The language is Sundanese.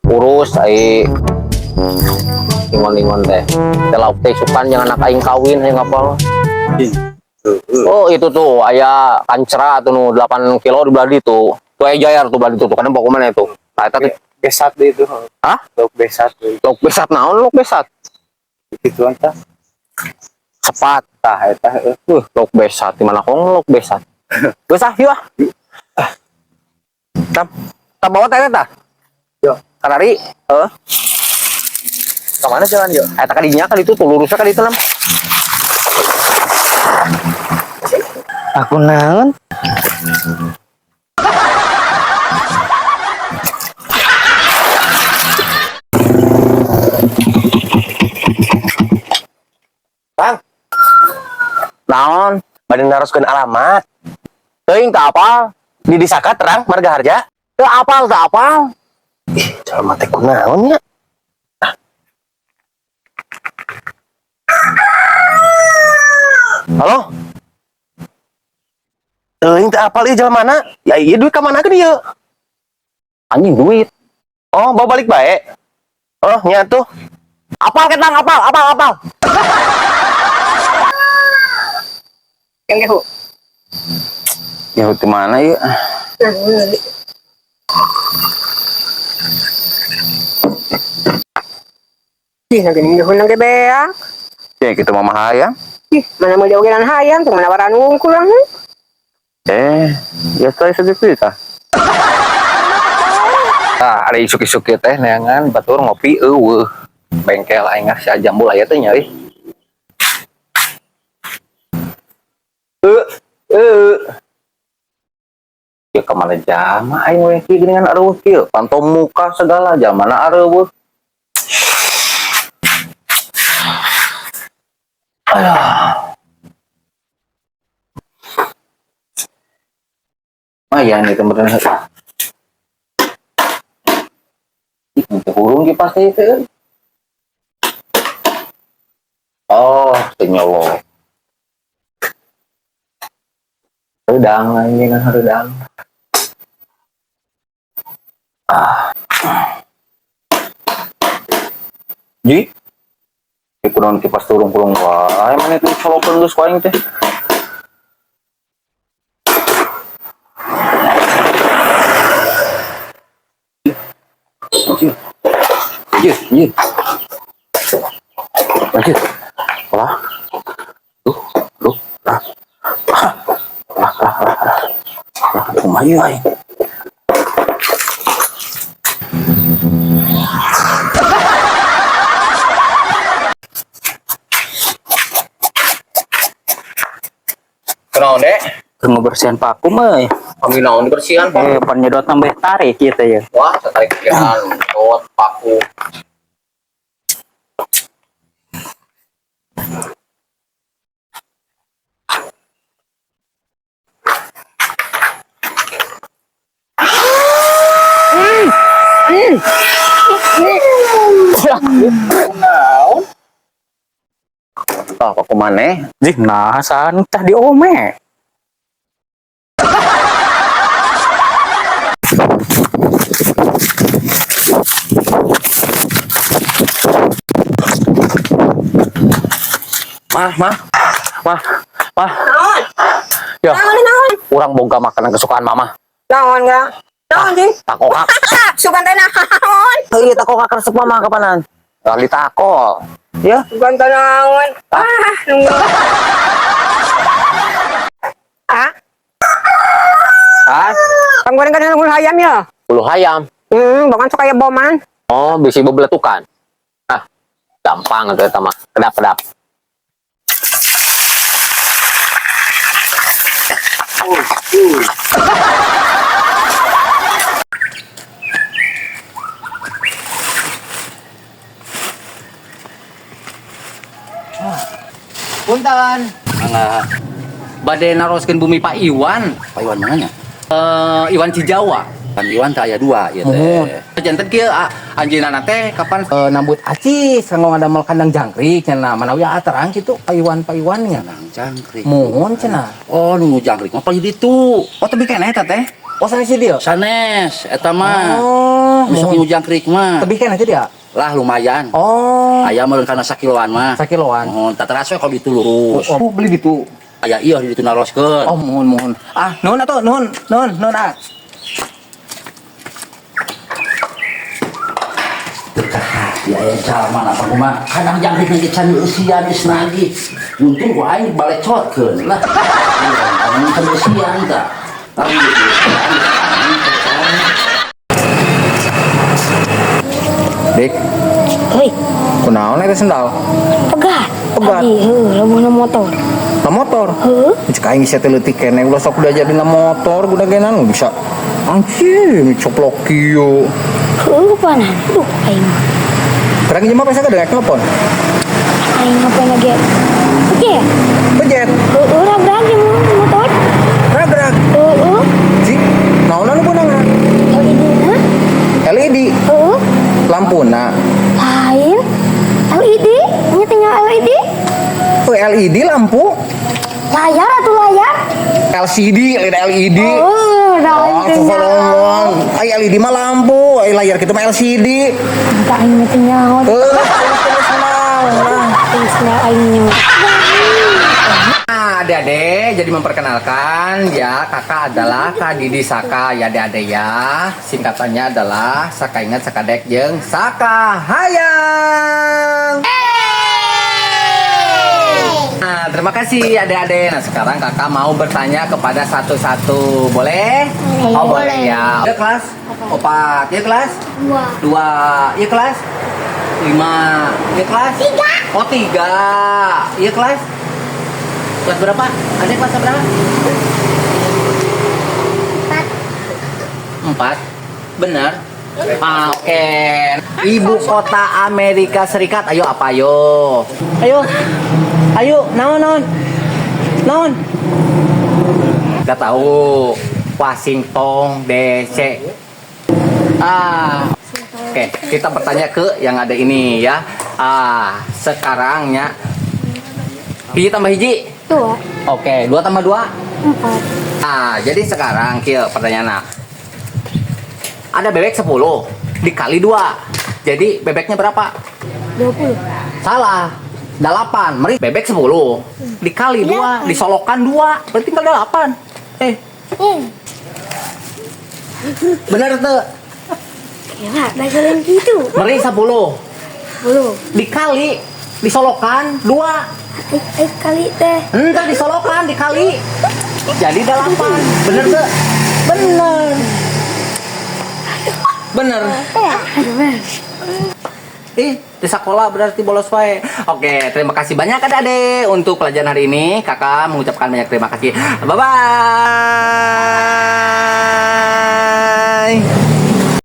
Urus ai ingon-ingon teh. Teh lauk teh sukan jangan anak aing kawin hayang ngapal. Oh itu tuh aya kancra tuh nu 8 kilo di belah ditu. Tuh aya jayar tuh belah ditu tuh kan pokoknya mana itu. Nah eta teh Besat deh itu. Hah? Lauk besat deh. Lauk besat naon lauk besat? Gituan tah. Sepat. Tah eta heuh. Lauk besat di mana kong lauk besat. Geus ah, yeuh ah. Tam, tam bawa teh eta. Yo. Karari, heeh. Ka mana jalan yo? Eta ka dinya ka ditu tuh lurusnya ka ditu lam. Aku naon? Bang, Naon? bade naroskeun alamat. Teuing teu apal. Di Disaka terang Marga Harja. Teu apal, teu apal. Ih, jelema teh kunaon nya? Ah. Halo? Teuing teu apal ieu jelema mana? Ya ieu duit ka mana ke ieu? Anjing duit. Oh, bawa balik bae. Oh, nya tuh. Apal ketang, apal, apal, apal. Yang gehu. Ya di mana ya? Ih, lagi nih gehu nang beak. Ya gitu mama hayang. Ih, mana mau jauhin hayang, tuh menawaran wungkul lah. Ya saya sedikit kita. Ah, ada isuk-isuk kieu teh neangan batur ngopi eueuh. Bengkel aing si Jambul aya teh nya euy. Ya kemana jama aing we kieu geuningan areueuh kieu, panto muka segala jamana areueuh. Aduh. Lumayan itu bener. Ih, hurung kipas teh itu. Oh, teu nyolok. Redang anjing kan redang. Ah. Ji. Ieu kunaon kipas turung-turung wae mana itu colokeun geus ku aing teh. Anjir. Anjir, anjir. Anjir. Lah. Duh, duh, lah. Lah, lah, lah, lah. Lah, kumaha ieu aing? Kunaon, Dek? Keur ngebersihan paku mah. Kami naon dibersihan, Pak? Penyedot nambah tarik gitu ya. Wah, tertarik pikiran, dot, paku. Tah, paku maneh? Jih, nah san tah diome. Mah, mah, mah, mah. Naon? Ya, Naon, naon? urang boga makanan kesukaan mama. Naon enggak? Naon sih? Takokak. Sugan teh naon? Iya, takokak resep mama kapanan? Kali tako. Ya, Sugan teh naon? Ah, nunggu. Ah, ah, panggoreng kan bulu hayam ya? bulu hayam. Bukan suka ya boman. Oh, bisi bebeletukan. Ah, gampang itu eta mah. Kedap-kedap. Punten. Mangga. Bade naroskeun bumi Pak Iwan. Pak Iwan mana nya? Iwan Cijawa. Pan Iwan teh aya dua ieu Muhun. teh. Janten kieu anjeunna teh kapan nambut acis kanggo ngadamel kandang jangkrik cenah manawi terang kitu Pak Iwan Pak Iwan nya. Kandang jangkrik. Muhun cenah. Oh, nu jangkrik mah paling ditu. Oh, tapi keneh eta teh. Oh, sanes dia. Sanes eta mah. Oh, Besok muhun. Jangkrik mah. Tebih kan nanti dia. Lah lumayan. Oh, Aya meureun kana sakiloan mah. sakiloan. Muhun tah teras we kalau ditu lurus. Oh, beli ditu. Aya ieu di ditu naroskeun. Oh, muhun muhun. Ah, nuhun atuh, nuhun, nuhun, nuhun ah. Ya ya jalma apa kumaha kadang jangkrik lagi can eusian geus nagih. Untung ku aing balecotkeun lah. Anu can eusian tah. Tapi Dik, Hei, kunaon eta sendal? pegat. Pegat. Tadi, heuh, lamun motor. Na motor. Heuh, Cek aing geus teh leutik keneh ulah sok diajarin na motor guna genan bisa. Anjing, coplok kieu. Heuh panan. Duh, aing mah. Terang jema pesa kada telepon. Aing ngapain lagi? Oke. Bejet, Heuh, ragrag di motor. ragrag. Heuh, Cik, naon anu beunangna? LED na. LED, Heuh, lampuna. lain. LED, nya tinggal LED. Oh, LED lampu, Layar atau layar? LCD, lain LED. Oh, lain Oh, tinggal. kolong. Ai LED mah lampu, ai layar kitu mah LCD. Entah aing mah tinggal. Eh, terus naon lah. Tinggal aing nya. Nah, adik-adik, jadi memperkenalkan ya, kakak adalah Kak Didi Saka ya adik-adik ya. Singkatannya adalah Saka Ingat Sakadek jeung Saka Hayang. Nah, terima kasih adik-adik. Nah, sekarang kakak mau bertanya kepada satu-satu. Boleh? Boleh. Oh, boleh ya. Ya kelas? Opat. Ya kelas? Dua. Dua. Ya kelas? Lima. Ya kelas? Tiga. Oh, tiga. Ya kelas? Kelas berapa? Ada kelas berapa? Empat. Empat. Benar. Ah, oke. Ibu kota Amerika Serikat. Ayo apa ayo? Ayo. Ayo, naon naon? Naon? Gak tahu. Washington DC. Ah. Oke, kita bertanya ke yang ada ini ya. Ah, sekarangnya hiji tambah hiji. Dua. Oke, dua tambah dua. Empat. Ah, jadi sekarang kieu pertanyaan. Ada bebek 10 dikali dua. Jadi bebeknya berapa? 20. Salah. 8. Meri bebek 10 dikali dua, disolokan dua, berarti tinggal 8. Eh, bener tuh. Kira jalan gitu. Meri 10 10. dikali disolokan dua. Eh, eh kali teh. Entar disolokan dikali. Jadi 8. Bener tuh? Bener. Bener. Bener. Ih, di sekolah berarti bolos wae. Oke, terima kasih banyak adik-adik untuk pelajaran hari ini. Kakak mengucapkan banyak terima kasih. Bye bye.